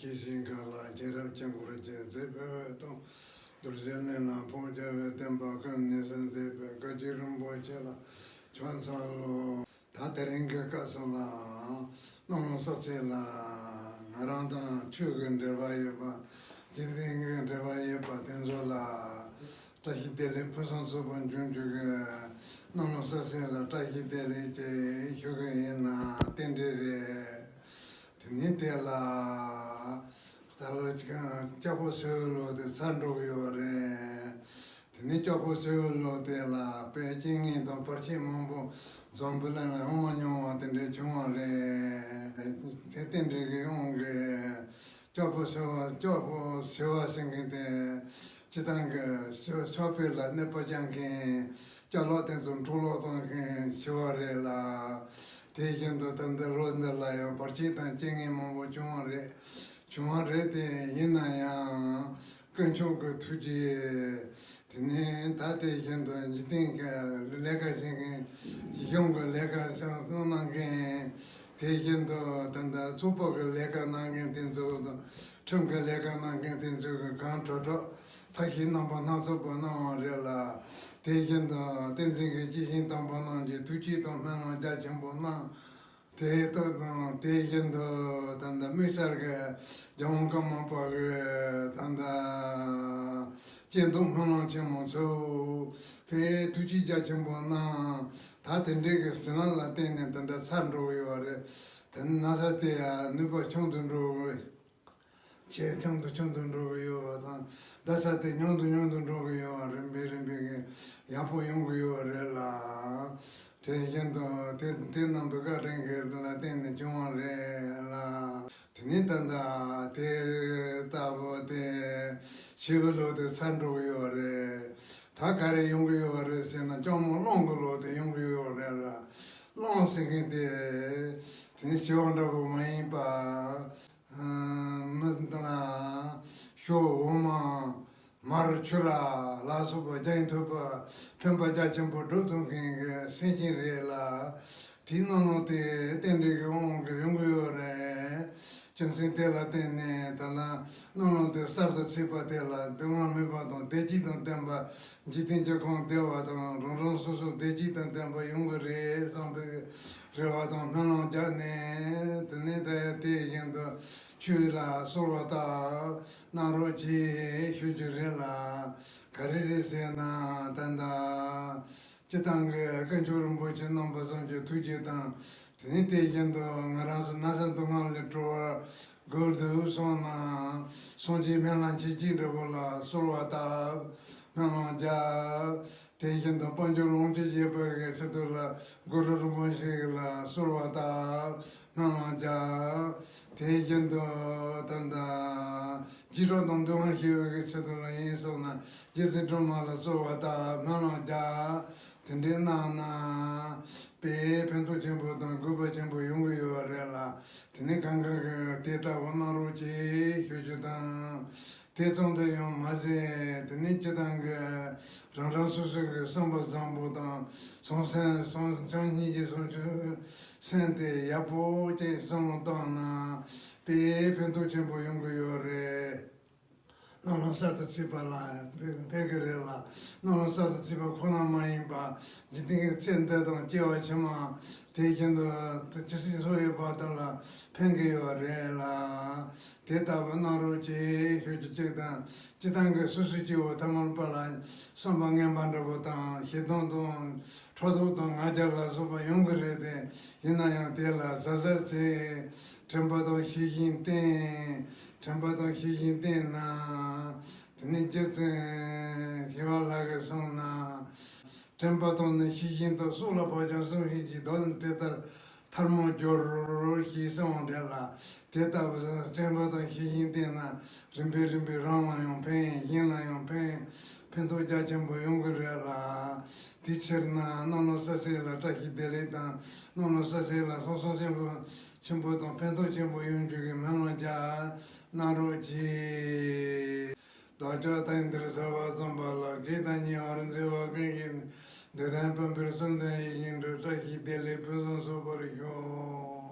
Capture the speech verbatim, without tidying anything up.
ཀྱི་ཞིང་ཁ་ལ་མཁྱེན་རབ་སྤྱན་འཁོར་རྒྱལ་མཛད་པའི་དང་། རྡོ་རྗེ་གླིང་ལ་འཕོ་བྱ་བའི་བསྟན་པ་ཀུན་ནས་གསལ་མཛད་པའི་བཀའ་བརྒྱུད་རིན་པོ་ཆེ་ལ་ཕྱག་འཚལ་ལོ། ད་དེ་རིང་གི་སྐབས་སུ་ལ་སྣང་ལམ་གསལ་བྱེད་ལ་ང་རང་དང་ཆོས་ཀྱི་འབྲེལ་བ་ཡོད་པ། འཇིག་རྟེན་གྱི་འབྲེལ་བ་ཡོད་པ་དེ་ཚོ་ལ་བཀྲ་ཤིས་བདེ་ལེགས་ཕུན་སུམ་ཚོགས་པ་འབྱུང་རྒྱུ་གི་སྣང་ལམ་གསལ་བྱེད་ལ་བཀྲ་ཤིས་བདེ་ལེགས་ཅེས་ཞུ་གི་ཡིན་ན་རྟེན་འབྲེལ་རེད། དེ་ནས་དེ་ལ་ད་ལོ་ལྕགས་ཕོ་སེའུ་ལོ་དེ་ཚར་འགྲོ་གི་ཡོད་རེད། དེ་ནས་ལྕགས་ཕོ་སེའུ་ལོ་དེ་ལ་དཔེ་རྐྱེན་ངན་དང་བར་ཆད་མང་པོ་འཛོམས་པ་ལ་ཡང་མ་མྱོང་བ་དེ་འདྲ་བྱུང་བ་རེད། དེ་རྟེན་འབྲེལ་གྱི་དབང་གིས་ལྕགས་ཕོ་སེའུ་ལྕགས་ཕོ་སེའུ་ཟེར་མཁན་དེ་སྤྱིར་བཏང་གི་ཆོས་ཕྱོགས་ཕེབས་ལ་གནོད་པ་སྐྱེལ་མཁན་ལྕགས་ལོག་དེ་ཚོ་འཕྲོ་བརླག་གཏོང་མཁན་ཞི་བ་རེད་ལ། དེ་བཞིན་དུ་ད་ལྟ་ལོ་འདི་ལ་ཡང་བར་ཆད་དང་རྐྱེན་ངན་མང་པོ་བྱུང་བ་རེད། བྱུང་བ་རེད་དེ་ཡིན་ན་ཡང་དཀོན་མཆོག་གི་ཐུགས་རྗེ། དེ་ནས་ད་དེ་བཞིན་དུ་འཇིག་རྟེན་གྱི་ལས་ཀ་བྱེད་མཁན་གཞུང་གི་ལས་ཀ་བྱེད་གནང་མཁན། དེ་བཞིན་དུ་ད་ལྟ་ཚོགས་པ་གི་ལས་ཀ་གནང་མཁན་དེ་ཚོ་དང་ཁྲིམས་ཀྱི་ལས་ཀ་གནང་མཁན་དེ་ཚོ་གི་གང་དྲག་དྲག་ཐབས་ཤེས་རྣམ་པ་སྣ་ཚོགས་པ་གནང་བ་རེད་ལ། དེ་བཞིན་དུ་བསྟན་འཛིན་གྱི་སྐྱེས་ཆེན་དམ་པ་རྣམས་ཀྱི་ཐུགས་བསྐྱེད་དང་སྨོན་ལམ་རྒྱ་ཆེན་པོ་གནང་། དེ་ལྟར་དང་དེ་བཞིན་དུ་ད་ལྟ་དམིགས་བསལ་གྱི་རྒྱལ་དབང་ཀརྨ་པ་གི་ད་ལྟ་སྐྱེས་སྡུག་སྨོན་ལམ་ཆེན་མོ་ཚོ་དཔེ་ཐུགས་རྗེ་རྒྱ་ཆེན་པོ་གནང་། ད་དེ་འདྲའི་གི་ཟིན་ལ་ལ་བརྟེན་ནས་ད་ལྟ་ཚར་འགྲོ་གི་ཡོད་རེད། དེ་ནི་ན་ཚ་དེ་ཡང་ནུས་པ་ཆུང་དུ་འགྲོ་གི་ཆེས་ཆུང་དུ་ཆུང་དུ་འགྲོ་གི་ཡོད་པ་དང་། ན་ཚ་དེ་ཉུང་དུ་ཉུང་དུ་འགྲོ་གི་ཡོད་པ་རིམ་པས་རིམ་པས་ཀྱི་ཡག་པོ་ཡོང་གི་ཡོད་རེད་ལ། དེ་བཞིན་དུ་དེ་དེ་རྣམས་པའི་བཀའ་དྲིན་གྱི་ལ་བརྟེན་ནས་བྱུང་བ་རེད་ལ། དེ་ནས་ད་ལྟ་དེ་ལྟ་བུ་དེ་ཞི་བའི་ལོ་དེ་ཚར་འགྲོ་གི་ཡོད་རེད། ད་ག་རེ་ཡོང་གི་ཡོད་རེད་ཟེར་ན་སྐྱོར་མོ་གླང་གི་ལོ་དེ་ཡོང་གི་ཡོད་རེད་ལ། གླང་ཟེར་མཁན་དེ་དེ་ནི་བྱེ་བ་འདྲ་པོ་མ་ཡིན་པ། མི་དང་ཤོ་འོ་མ་མར་ཆུ་ར་ལ་སོགས་པ་རྒྱ་ཡི་ཐུབ་པ་ཕན་པ་རྒྱ་ཆེན་པོ་སྒྲུབ་ཐུབ་མཁན་གྱི་སེམས་ཅན་རེད་ལ། དེའི་ནང་ལོགས་དེ་རྟེན་འབྲེལ་གྱི་དབང་གིས་ཡོང་གི་ཡོད་རེད། རྒྱུ་མཚན་དེ་ལ་བརྟེན་ནས་ད་ལྟ་སྣང་ལམ་དེ་གསར་དུ་ཚུད་པ་དེ་ལ་སྡུག་བསྔལ་མེད་པ་དང་བདེ་སྐྱིད་དང་ལྡན་པ། འཇིག་རྟེན་གྱི་ཁམས་བདེ་བ་དང་རང་རང་སོ་སོ་བདེ་སྐྱིད་དང་ལྡན་པ་ཡོང་གི་རེད་བསམ་པའི་རེ་བ་དང་སྨོན་ལམ་བརྒྱབ་ནས་དེ་ནས་ད་དེ་བཞིན་དུ་ཆོས་ལ་གསོལ་བ་བཏབ་གནང་རོགས་གྱིས་ཞུ་རྒྱུ་རེད་ལ། ག་རེ་རེད་ཟེར་ན་ད་ལྟ་སྤྱིར་བཏང་གི་དཀོན་མཆོག་རིན་པོ་ཆེ་རྣམ་པ་གསུམ་གྱི་ཐུགས་རྗེ་དང་། དེ་ནས་དེ་བཞིན་དུ་ང་རང་ཚོ་ན་ཚ་སྡུག་བསྔལ་ལས་གྲོལ་བར་དགོས་འདུག་བསམ་ན། སངས་རྒྱས་སྨན་བླ་མཆེད་བརྒྱད་འདྲ་པོ་ལ་གསོལ་བ་བཏབ་སྨོན་ལམ་རྒྱག་དེ་བཞིན་དུ་དཔལ་འབྱོར་ལོངས་སྤྱོད་རྒྱས་པ་གི་ཆེད་དུ་ལ་གུ་རུ་རིན་པོ་ཆེ་ལ་གསོལ་བ་བཏབ་སྨོན་ལམ་རྒྱག་དེ་བཞིན་དུ་ད་ལྟ་སྐྱིད་རོགས་དང་འདུན་མ་ཞི་བའི་གི་ཆེད་དུ་ལ་ཡིན་སོང་ན་རྗེ་བཙུན་སྒྲོལ་མ་ལ་གསོལ་བ་བཏབ་སྨོན་ལམ་རྒྱག་དེ་འདྲའི་གནང་ན་དཔེ་ཕན་ཐོགས་ཆེན་པོ་དང་དགོས་པ་ཆེན་པོ་ཡོང་གི་ཡོད་རེད་ལ། དེ་ནི་གང་ག་གི་དེ་ལྟ་བུ་གནང་རོགས་གྱིས་ཞུ་རྒྱུ་དང་། དེ་ཙམ་དུ་ཡང་མ་ཟད་དེ་ནི་སྤྱིར་བཏང་གི་རང་རང་སོ་སོ་གི་བསམ་པ་བཟང་པོ་དང་བྱང་སེམས་བྱང་སེམས་སྙིང་རྗེ་བྱང་ཆུབ་སེམས་དེ་ཡག་པོ་ཅིག་བསམ་བློ་བཏང་ན་དཔེ་ཕན་ཐོགས་ཆེན་པོ་ཡོང་གི་ཡོད་རེད། སྣང་ལམ་གསར་དུ་ཚུད་པ་ལ་ཕན་ཕན་གི་རེད་ལ། སྣང་ལམ་གསར་དུ་ཚུད་པ་ཁོ་ན་མ་ཡིན་པ་འཇིག་རྟེན་གྱི་ཚེ་འདི་དང་སྐྱེ་བ་ཕྱི་མ་དེ་བཞིན་དུ་ཇི་སྲིད་འཚོ་ཡོད་པ་དག་ལ་ཕན་གི་ཡོད་རེད་ལ། དེ་ལྟ་བུ་གནང་རོགས་གྱིས་ཞུ་རྒྱུ་གཅིག་དང་། སྤྱིར་བཏང་གི་སོ་སོའི་སྐྱེ་བོ་ཐ་མལ་པ་ལ་བསམ་པ་ངན་པ་འདྲ་པོ་དང་ཞེ་སྡང་དང་ཕྲག་དོག་དང་ང་རྒྱལ་ལ་སོགས་པ་ཡོང་གི་རེད་དེ། ཡིན་ན་ཡང་དེ་ལ་གཟབ་གཟབ་བྱེད། དྲན་པ་དང་ཤེས་བཞིན་བསྟེན། དྲན་པ་དང་ཤེས་བཞིན་བསྟེན་ན། དེ་ནི་རྗེ་བཙུན་ཞི་བ་ལྷ་གིས་གསུངས་ན། དྲན་པ་དང་ནི་ཤེས་བཞིན་དུ། སྲོག་ལ་བབ་ཀྱང་བསམ་ཤེས་ཀྱིས། བདག་ནི་དེ་ལྟར་ཐལ་མོ་སྦྱོར། ཞེས་གསུངས་འདྲ་ལ། དེ་ལྟ་བུ་དྲན་པ་དང་ཤེས་བཞིན་བསྟེན་ན་རིམ་པས་རིམ་པས་རང་ལ་ཡང་ཕན། གཞན་ལ་ཡང་ཕན། ཕན་ཐོགས་རྒྱ་ཆེན་པོ་ཡོང་གི་རེད་ལ། དེའི་ཕྱིར་ན་སྣང་ལམ་གསལ་བྱེད་ལ་བཀྲ་ཤིས་བདེ་ལེགས་དང་། སྣང་ལམ་གསལ་བྱེད་ལ་ལྷག་བསམ་ཆེན་པོ་ཆེན་པོ་དང་ཕན་ཐོགས་ཆེན་པོ་ཡོང་རྒྱུ་གི་སྨོན་ལམ་རྒྱག་གནང་རོགས་གྱིས། བདག་ཅག་ད་ལྟའི་འདིར་གསལ་བ་བརྩམས་པ་ལ། གེགས་དང་ཉེ་བར་འཛེམ་པ་ཀུན་ཞིག་ནས། འདོད་དོན་དཔལ་འཕེལ་བསམ་དོན་ཡིད་བཞིན་འགྲུབ། བཀྲ་ཤིས་བདེ་ལེགས་ཕུན་སུམ་ཚོགས་པར་ཤོག།